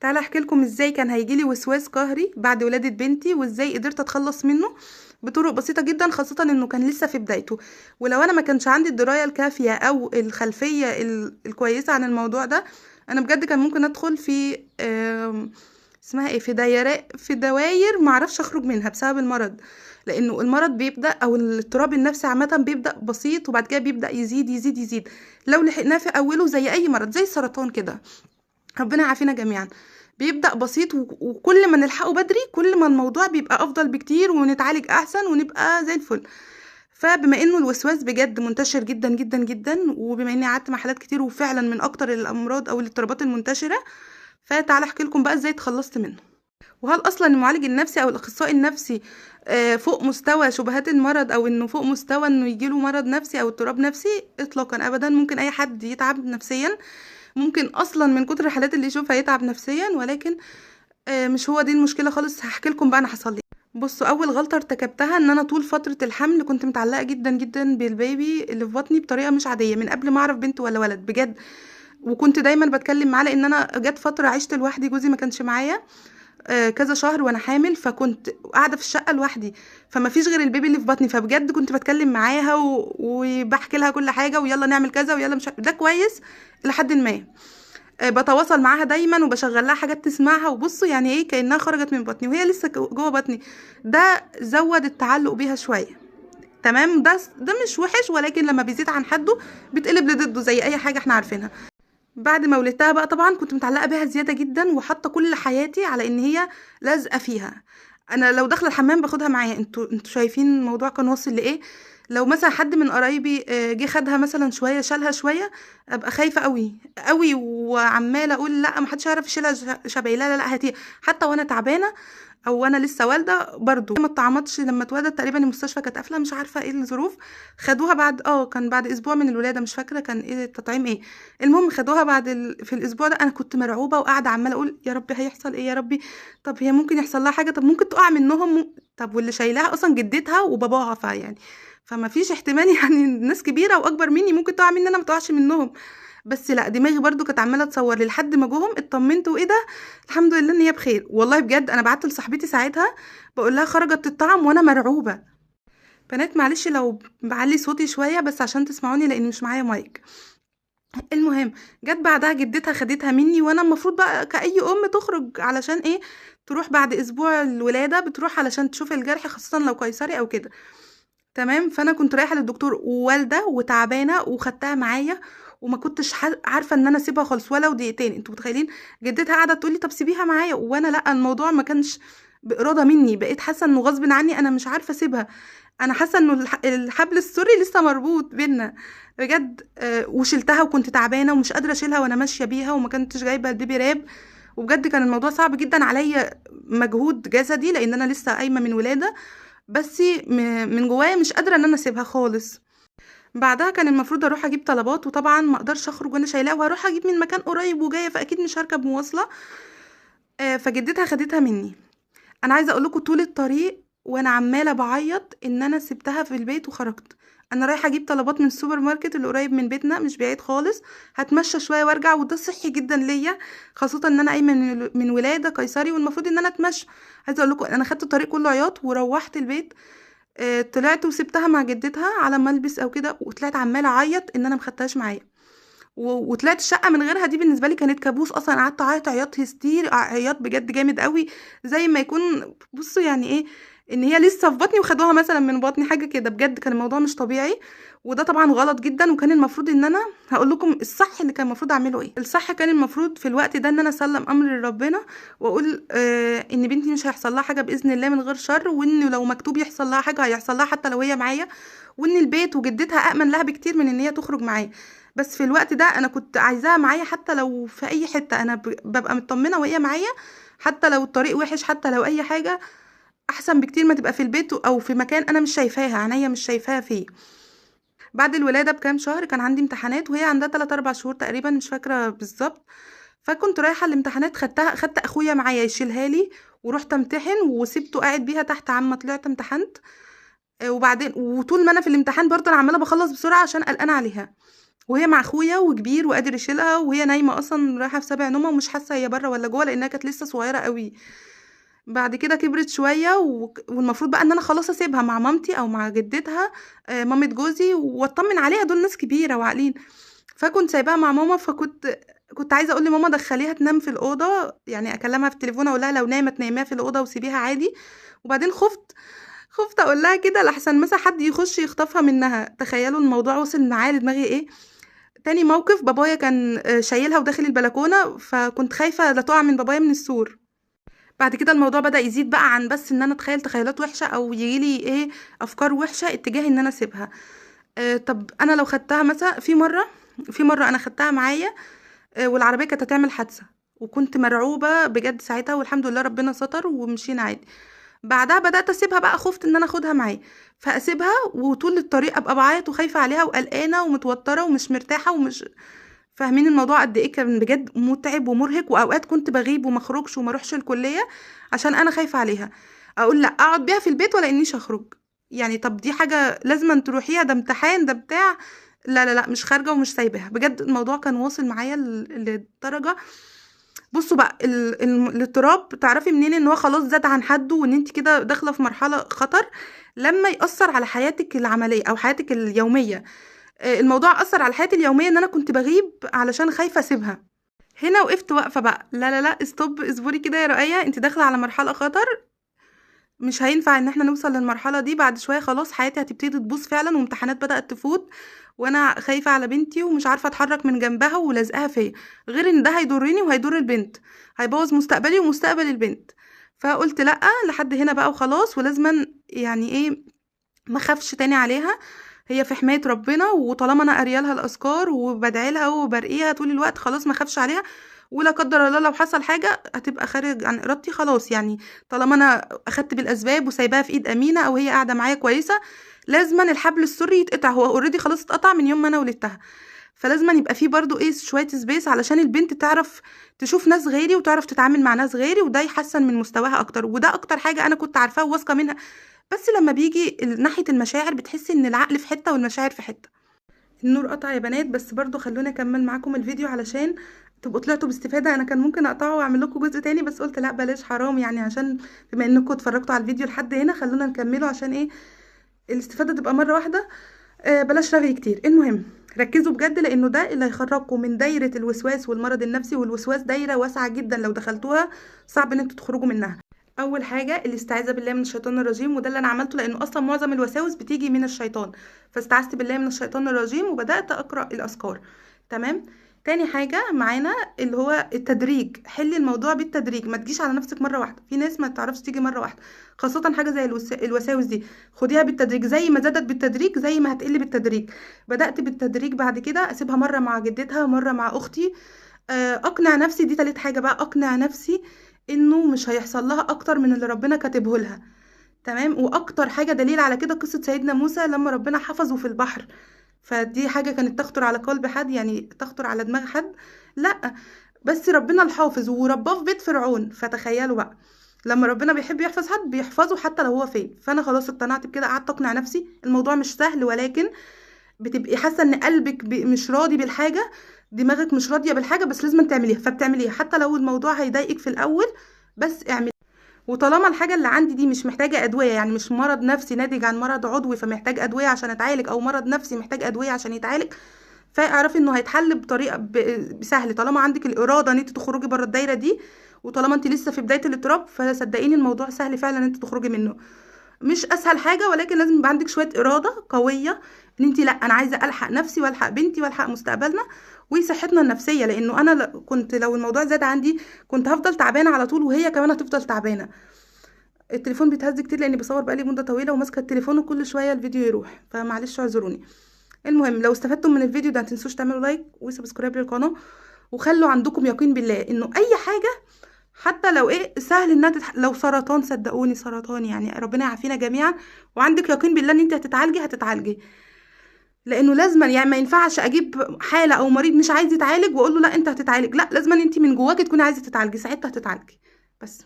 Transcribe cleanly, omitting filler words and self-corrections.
تعالى احكي لكم ازاي كان هيجيلي وسواس قهري بعد ولادة بنتي، وازاي قدرت اتخلص منه بطرق بسيطة جدا، خاصة انه كان لسه في بدايته. ولو انا ما كانش عندي الدراية الكافية او الخلفية الكويسة عن الموضوع ده، انا بجد كان ممكن ادخل في اسمها ايه، في دايرة، في دواير ما اعرفش اخرج منها بسبب المرض. لانه المرض بيبدا، او الاضطراب النفسي عامة بيبدا بسيط وبعد كده بيبدا يزيد يزيد يزيد. لو لحقناه في اوله زي اي مرض، زي السرطان كده، ربنا يعافينا جميعا، بيبدا بسيط وكل ما نلحقه بدري كل ما الموضوع بيبقى افضل بكتير، ونتعالج احسن ونبقى زي الفل. فبما انه الوسواس بجد منتشر جدا جدا جدا، وبما اني قعدت مع حالات كتير وفعلا من اكتر الامراض او الاضطرابات المنتشرة، فتعالى احكي لكم بقى ازاي اتخلصت منه، وهل اصلا المعالج النفسي او الاخصائي النفسي فوق مستوى شبهات المرض، او انه فوق مستوى انه يجيله مرض نفسي او اضطراب نفسي؟ اطلاقا ابدا. ممكن اي حد يتعب نفسيا، ممكن اصلا من كتر الحالات اللي يشوفها يتعب نفسيا، ولكن مش هو دي المشكلة خالص. هحكي لكم بقى انا حصل لي. بصوا، اول غلطه ارتكبتها ان انا طول فترة الحمل كنت متعلقه جدا جدا بالبيبي اللي في بطني بطريقة مش عادية، من قبل ما اعرف بنت ولا ولد بجد. وكنت دايما بتكلم معاه، لان انا جت فترة عشت لوحدي، جوزي ما كانش معايا كذا شهر وانا حامل، فكنت قاعدة في الشقة لوحدي، فما فيش غير البيبي اللي في بطني. فبجد كنت بتكلم معاها وبحكي لها كل حاجة، ويلا نعمل كذا ويلا مش ده كويس لحد ما بتواصل معاها دايما وبشغل لها حاجات تسمعها. وبصوا يعني ايه، كانها خرجت من بطني وهي لسه جوه بطني. ده زود التعلق بيها شوية، تمام. ده مش وحش، ولكن لما بيزيد عن حده بيتقلب لضده زي اي حاجة احنا عارفينها. بعد ما ولدتها بقى طبعا كنت متعلقه بيها زيادة جدا، وحاطه كل حياتي على ان هي لازقه فيها. انا لو داخله الحمام باخدها معايا. انتوا شايفين الموضوع كان واصل لايه؟ لو مثلا حد من قرايبي جه خدها مثلا شوية، شالها شوية، ابقى خايفة قوي قوي وعماله اقول لا ما حدش يعرف يشيلها شبهي، لا لا لا هاتيها. حتى وانا تعبانة او وانا لسه والده برضو ما اتطعمتش. لما اتولدت تقريبا المستشفى كانت قافله، مش عارفه ايه الظروف، خدوها بعد كان بعد اسبوع من الولادة، مش فاكره كان ايه التطعيم ايه. المهم خدوها بعد في الاسبوع ده انا كنت مرعوبه وقاعدة عماله اقول يا ربي هيحصل ايه، يا ربي طب هي ممكن يحصل لها حاجة، طب ممكن تقع منهم، طب واللي شايلاها اصلا جدتها وباباها، فيعني فما فيش احتمال يعني ناس كبيرة واكبر مني ممكن تقع مني انا ما تقعش منهم. بس لا، دماغي برضو كانت عماله تصور لي لحد ما جوهم اطمنت، وايه ده الحمد لله ان هي بخير. والله بجد انا بعت لصاحبتي ساعتها بقول لها خرجت تطعم وانا مرعوبه. بنات معلش لو بعلي صوتي شوية بس عشان تسمعوني لان مش معايا مايك. المهم جت بعدها جدتها خدتها مني، وانا المفروض بقى كأي ام تخرج علشان ايه، تروح بعد اسبوع الولادة، بتروح علشان تشوف الجرح خاصة لو قيصري او كده، تمام. فانا كنت رايحة للدكتور ووالده وتعبانه، وخدتها معايا وما كنتش عارفه ان انا اسيبها خالص ولو دقيقتين. انتوا متخيلين جدتها قاعدة تقولي طب سيبيها معايا، وانا لا، الموضوع ما كانش باراده مني، بقيت حاسه انه غصب عني انا مش عارفه اسيبها، انا حاسه انه الحبل السري لسه مربوط بينا بجد. وشلتها وكنت تعبانة ومش قادرة اشيلها وانا ماشية بيها، وما كنتش جايبه البيبي راب، وبجد كان الموضوع صعب جدا عليا، مجهود جسدي لان انا لسه قايمة من ولاده، بس من جوايا مش قادرة ان انا اسيبها خالص. بعدها كان المفروض اروح اجيب طلبات، وطبعا ما اقدرش اخرج وانا شايلاها، وهروح اجيب من مكان قريب وجاية، فاكيد مش هركب مواصلة. فجدتها خدتها مني. انا عايزه اقول لكم طول الطريق وانا عماله بعيط ان انا سبتها في البيت وخرجت. انا رايحة اجيب طلبات من السوبر ماركت اللي قريب من بيتنا، مش بعيد خالص، هتمشى شوية وارجع، وده صحي جدا ليا، خاصة ان انا قايمة من ولاده قيصري والمفروض ان انا اتمشى. عايزه اقول لكم انا خدت الطريق كله عياط، وروحت البيت طلعت وسبتها مع جدتها على ما البس او كده، وطلعت عماله اعيط ان انا ما خدتهاش معايا، وطلعت الشقة من غيرها. دي بالنسبة لي كانت كابوس اصلا، قعدت اعيط عياط هستيري، عياط بجد جامد قوي، زي ما يكون بصوا يعني ايه ان هي لسه في بطني وخدوها مثلا من بطني حاجة كده. بجد كان الموضوع مش طبيعي، وده طبعا غلط جدا. وكان المفروض ان انا هقول لكم الصح اللي كان المفروض اعمله ايه. الصح كان المفروض في الوقت ده ان انا اسلم امر لربنا واقول ان بنتي مش هيحصل لها حاجة باذن الله من غير شر، وان لو مكتوب يحصل لها حاجة هيحصل لها حتى لو هي معايا، وان البيت وجدتها امن لها بكتير من ان هي تخرج معايا. بس في الوقت ده انا كنت عايزاها معايا حتى لو في اي حتة، انا ببقى مطمنه وهي معايا، حتى لو الطريق وحش، حتى لو اي حاجة، احسن بكتير ما تبقى في البيت او في مكان انا مش شايفاها، عينيا مش شايفاها فيه. بعد الولادة بكام شهر كان عندي امتحانات، وهي عندها 3 4 شهور تقريبا، مش فاكره بالظبط. فكنت رايحة الامتحانات، خدت اخويا معايا يشيلها لي، ورحت امتحن وسبته قاعد بيها تحت عما طلعت امتحنت. وبعدين وطول ما انا في الامتحان برضه انا عماله بخلص بسرعة عشان قلقانة عليها. وهي مع اخويا وكبير وقادر يشيلها، وهي نايمة اصلا رايحة في سابع نومه ومش حاسه هي بره ولا جوه، لانها كانت لسه صغيرة قوي. بعد كده كبرت شوية والمفروض بقى ان انا خلاص اسيبها مع مامتي او مع جدتها، مامة جوزي، واطمن عليها، دول ناس كبيرة وعاقلين. فكنت سايباها مع ماما، فكنت عايزه اقول لماما دخليها تنام في الاوضة، يعني اكلمها في التليفون اقول لها لو نامت نايمها في الاوضة وسيبيها عادي. وبعدين خفت اقول لها كده لحسن مثلا حد يخش يخطفها منها. تخيلوا الموضوع وصل معايا لدماغي ايه. تاني موقف، بابايا كان شايلها وداخل البلكونه، فكنت خايفة لا تقع من بابايا من السور. بعد كده الموضوع بدأ يزيد بقى عن بس ان انا اتخيل تخيلات وحشة او يجيلي ايه افكار وحشة اتجاه ان انا اسيبها. طب انا لو خدتها مثلا، في مرة انا خدتها معايا، والعربية كانت هتعمل حادثه، وكنت مرعوبه بجد ساعتها، والحمد لله ربنا ستر ومشينا عادي. بعدها بدات اسيبها بقى، خفت ان انا اخدها معايا فاسيبها، وطول الطريق ابقى بعيط وخايفة عليها وقلقانه ومتوتره ومش مرتاحة ومش فاهمين الموضوع قد ايه كان بجد متعب ومرهق. واوقات كنت بغيب وما اخرجش وما اروحش الكلية عشان انا خايفة عليها، اقول لا اقعد بيها في البيت ولا انيش اخرج. يعني طب دي حاجة لازم تروحيها، ده امتحان، ده بتاع، لا لا لا مش خارجه ومش سايباها. بجد الموضوع كان واصل معايا للدرجة. بصوا بقى الاضطراب تعرفي منين ان هو خلاص زاد عن حده وان انت كده داخله في مرحلة خطر؟ لما ياثر على حياتك العملية او حياتك اليومية. الموضوع اثر على حياتي اليومية ان انا كنت بغيب علشان خايفة اسيبها. هنا وقفت واقفة بقى، لا لا لا stop، اصبري كده يا رؤية، انت داخله على مرحلة خطر، مش هينفع ان احنا نوصل للمرحلة دي. بعد شوية خلاص حياتي هتبتدي تبوظ فعلا، وامتحانات بدات تفوت، وانا خايفة على بنتي ومش عارفه اتحرك من جنبها ولازقاها فيا، غير ان ده هيضرني وهيضر البنت، هيبوظ مستقبلي ومستقبل البنت. فقلت لا لحد هنا بقى وخلاص، ولازما يعني ايه ما خافش تاني عليها، هي في حماية ربنا، وطالما انا قارية لها الاذكار وبدعي لها وبرقيها طول الوقت خلاص ما خافش عليها، ولا قدر الله لو حصل حاجة هتبقى خارج عن ارادتي خلاص. يعني طالما انا اخدت بالاسباب وسايباها في ايد امينه او هي قاعدة معايا كويسة، لازما الحبل السري يتقطع، هو already خلاص اتقطع من يوم ما انا ولدتها. فلازما يبقى فيه برضو ايه شوية space علشان البنت تعرف تشوف ناس غيري وتعرف تتعامل مع ناس غيري، وده يحسن من مستواها اكتر. وده اكتر حاجة انا كنت عارفاها وواثقه منها. بس لما بيجي ناحية المشاعر بتحسي ان العقل في حتة والمشاعر في حتة. النور قطع يا بنات، بس برضو خلونا اكمل معاكم الفيديو علشان تبقوا طلعتوا باستفاده. انا كان ممكن اقطعه واعمل لكم جزء تاني، بس قلت لا بلاش حرام، يعني عشان بما انكم اتفرجتوا على الفيديو لحد هنا خلونا نكمله عشان ايه الاستفادة تبقى مرة واحدة، بلاش رغي كتير. المهم ركزوا بجد، لانه ده اللي هيخرجكم من دايرة الوسواس والمرض النفسي. والوسواس دايرة واسعة جدا، لو دخلتوها صعب ان انتوا تخرجوا منها. اول حاجة الاستعاذة بالله من الشيطان الرجيم، وده اللي انا عملته لانه اصلا معظم الوساوس بتيجي من الشيطان، فاستعذت بالله من الشيطان الرجيم وبدات اقرا الاذكار. تمام. تاني حاجة معانا اللي هو التدريج، حلي الموضوع بالتدريج، ما تجيش على نفسك مرة واحدة. في ناس ما تعرفش تيجي مرة واحدة، خاصة حاجة زي الوساوس دي، خديها بالتدريج، زي ما زادت بالتدريج زي ما هتقل بالتدريج. بدات بالتدريج، بعد كده اسيبها مرة مع جدتها مرة مع اختي، اقنع نفسي، دي تالت حاجة بقى، اقنع نفسي انه مش هيحصل لها اكتر من اللي ربنا كاتبه لها. تمام. واكتر حاجة دليل على كده قصة سيدنا موسى لما ربنا حفظه في البحر، فدي حاجة كانت تخطر على قلب حد، يعني تخطر على دماغ حد؟ لا، بس ربنا الحافظ ورباه في بيت فرعون. فتخيلوا بقى لما ربنا بيحب يحفظ حد بيحفظه حتى لو هو فين. فانا خلاص اقتنعت بكده، قعدت اقنع نفسي. الموضوع مش سهل، ولكن بتبقي حاسه ان قلبك مش راضي بالحاجة، دماغك مش راضية بالحاجة، بس لازم تعمليها، فبتعمليها حتى لو الموضوع هيضايقك في الاول، بس اعملي. وطالما الحاجة اللي عندي دي مش محتاجه ادوية، يعني مش مرض نفسي ناتج عن مرض عضوي فمحتاج ادوية عشان اتعالج، او مرض نفسي محتاج ادوية عشان يتعالج، فاعرفي انه هيتحل بطريقة سهلة. طالما عندك الارادة ان انت تخرجي بره الدايرة دي، وطالما انت لسه في بداية الاضطراب، فصدقيني الموضوع سهل فعلا ان انت تخرجي منه. مش اسهل حاجة، ولكن لازم يبقى عندك شوية اراده قوية ان انت لا انا عايزه الحق نفسي والحق بنتي والحق مستقبلنا وصحتنا النفسية. لانه انا كنت لو الموضوع زاد عندي كنت هفضل تعبانة على طول، وهي كمان هتفضل تعبانة. التليفون بيتهز كتير لاني بصور بقالي مده طويلة وماسكه التليفون وكل شوية الفيديو يروح، فمعلش اعذروني. المهم لو استفدتم من الفيديو ده متنسوش تعملوا like و subscribe للقناة، وخلوا عندكم يقين بالله انه اي حاجة حتى لو ايه سهل انها لو سرطان، صدقوني سرطان يعني ربنا يعافينا جميعا، وعندك يقين بالله ان انت هتتعالجي هتتعالجي. لانه لازما يعني ما ينفعش اجيب حاله او مريض مش عايز يتعالج واقول له لا انت هتتعالج، لا لازما انت من جواكي تكوني عايزه تتعالجي، ساعتها هتتعالجي. بس.